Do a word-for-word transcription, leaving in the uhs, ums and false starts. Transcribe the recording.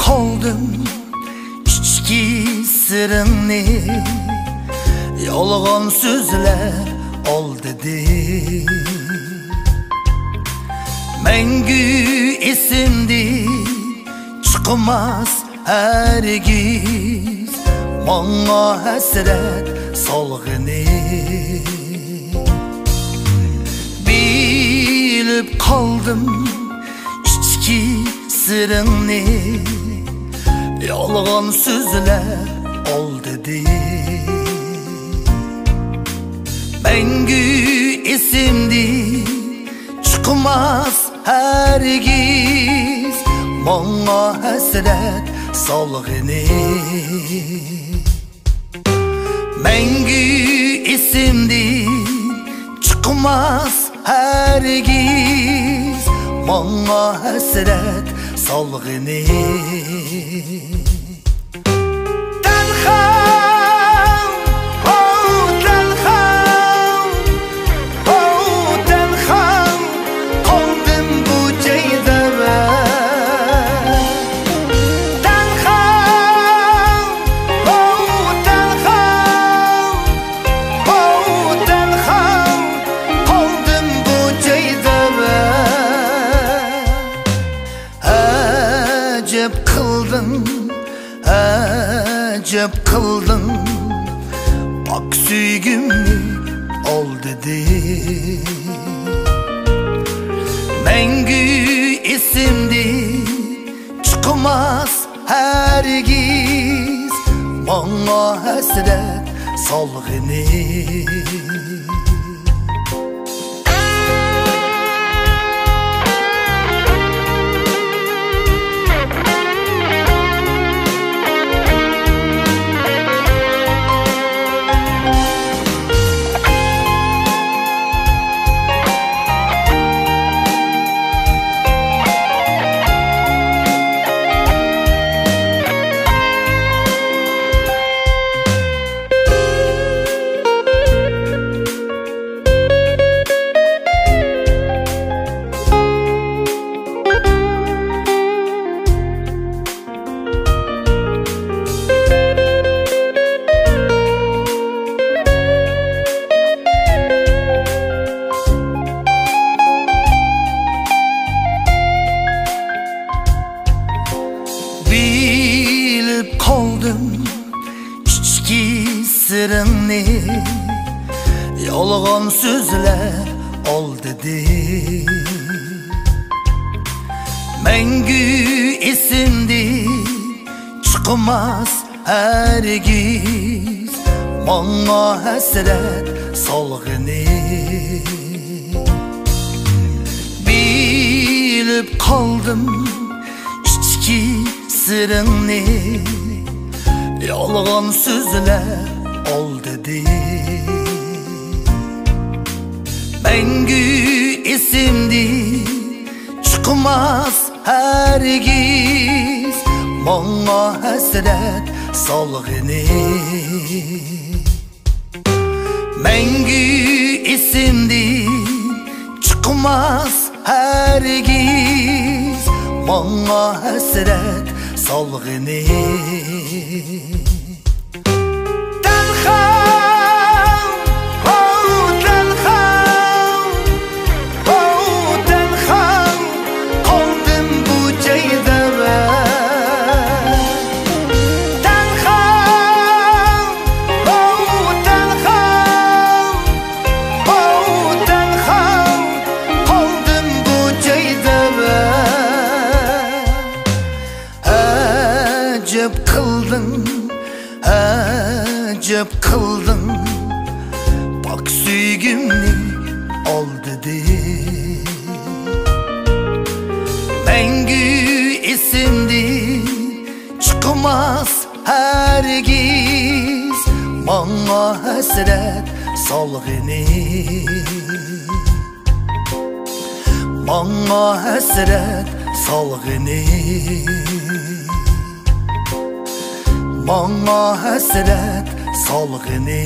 قالدىم ئىچكى سىرىڭنى يالغان سۆزلەر ئالدىدى. مەڭگۈ ئېسىمدىن چىقماس ھەرگىز ماڭا ھەسرەت سالغىنى. بىلىپ قالدىم ئىچكى سىرىڭنى يالغان سۆزلەر ئالدىدى. مەڭگۈ ئېسىمدىن چىقماس ھەرگىز ماڭا ھەسرەت سالغىنى. مەڭگۈ ئېسىمدىن چىقماس ھەرگىز ماڭا ھەسرەت سالغىنى. تەنھا، ئو تەنھا، ئو تەنھا، قالدىم بۇ جايدا مەن. تەنھا، ئو تەنھا، ئو تەنھا، قالدىم بۇ جايدا مەن. ئەجەب قىلدىڭ، ئەجەب قىلدىڭ، پاك سۆيگۈمنى ئالدىدىڭ. مەڭگۈ ئېسىمدىن چىقماس ھەرگىز ماڭا ھەسرەت سالغىنى. بىلىپ قالدىم ئىچكى سىرىڭنى، يالغان سۆزلەر ئالدىدى. مەڭگۈ ئېسىمدىن چىقماس ھەرگىز ماڭا ھەسرەت سالغىنى. بىلىپ قالدىم ئىچكى سىرىڭنى، يالغان سۆزلەر ئالدىدى. مەڭگۈ ئېسىمدىن چىقماس ھەرگىز ماڭا ھەسرەت سالغىنى. مەڭگۈ ئېسىمدىن چىقماس ھەرگىز ماڭا ھەسرەت سالغىنى. تەنھا، ئو تەنھا، ئو تەنھا، قالدىم بۇ جايدا مەن. تەنھا، ئو تەنھا، ئو تەنھا، قالدىم بۇ جايدا مەن. ئەجەب قىلدىڭ، ئەجەب قىلدىڭ، پاك سۆيگۈمنى ئالدىدىڭ. مەڭگۈ ئېسىمدىن چىقماس ھەرگىز ماڭا ھەسرەت سالغىنى. ماڭا ھەسرەت سالغىنى، ماڭا ھەسرەت سالغىنى.